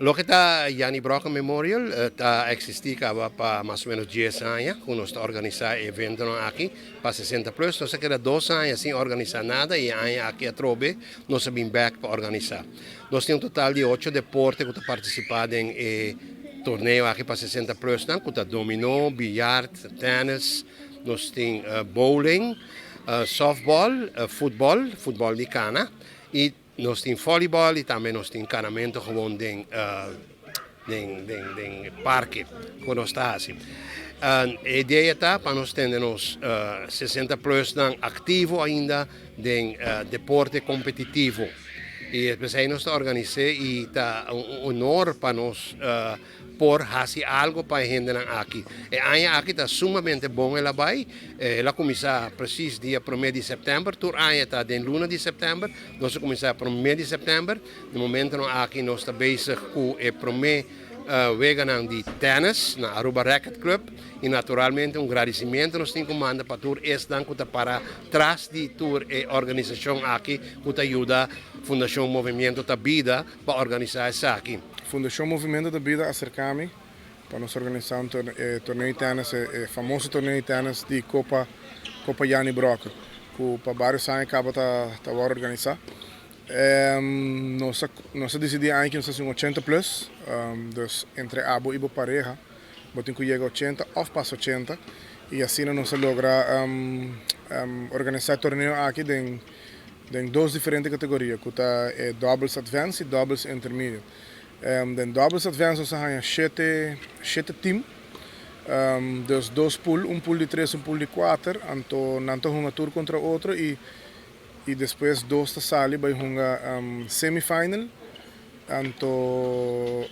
Loke ta Janny Brokke Memorial ta existi caba pa mas o menos 10 aña cu nos ta organisa e eventonan aki pa 60 plus. Nos a keda 2 aña sin organisa nada y aña aki atrobe nos a bin back pa organisa. Nos tin un total di 8 deporte cu ta participa den e torneo aki pa 60 plus, cu ta domino, billiard, tennis, nos tin bowling, softball, futbol, futbol di cana y nos tin voleibol y tambe nos tin canamento gewoon den parke cu nos ta asina. E idea ta pa nos tene nos 60 plus nan activo ainda den deporte competitivo. Y pesey nos ta organisa y ta un honor pa nos por haci algo pa e hendenan aki. E aña aki ta sumamente bon el a bay. El a cuminsa precies dia 1 di september, tur aña ta den luna di september. Nos a cuminsa 1 di september. Na momentonan aki nos ta bezig cu e prome weganan di tennis na Aruba Racket Club y naturalmente un agradecimento nos tin cu manda pa tur esnan cu ta para tras di tur e organisacion aki cu ta yuda Fundacion Movimiento ta Bida pa organisa esaki. Fundacion Movimiento ta Bida a acerca mi pa nos organisa un torneo di tennis, e famoso torneo di tennis di Copa Janny Brokke, cu pa varios aña caba ta organisa. Nos a dicidi cu nos ta 80 plus, dus entre abo y bo pareha, bo tin cu yega 80 of pasa 80 y asina nos a logra organisa e torneo aki den dos diferente categoria, cu ta doubles advanced y doubles intermediate. Den doubles advanced nos a haya 7 team, dus dos pool, un pool di 3, un pool di 4, anto nan ta hunga tur contra otro y despues dos ta sali bay hunga semifinal, anto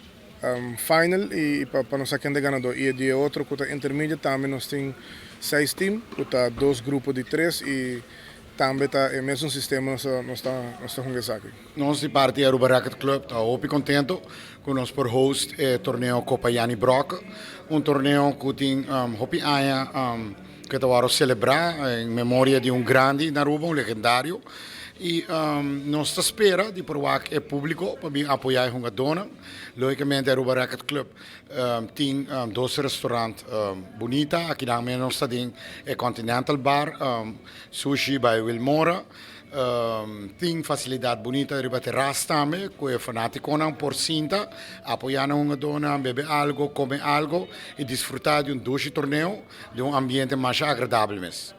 final y pa nos sa ken ta ganador. Y di otro cu ta intermediate tambe nos tin 6 team, cu ta dos grupo di 3 y tambe ta e mesun sistema nos ta hunga esaki. Nos di parti Aruba Racket Club ta hopi contento cu nos por host e torneo Copa Janny Brokke, un torneo cu tin hopi aña cu ta celebra den memoria di un grandi na Aruba, un legendario. Y nos ta spera di por e publico pa bin apoya e hungadonan. Logicamente Aruba Racket Club tin dos restaurant bunita, aki tambe nos ta den Continental Bar, Sushi by Wilmora. Tin facilidad bunita riba terras tambe, cu e fanaticonan por sinta, apoya e hungadonan, bebe algo, come algo y disfruta di un dushi torneo, di un ambiente mas agradabel mes.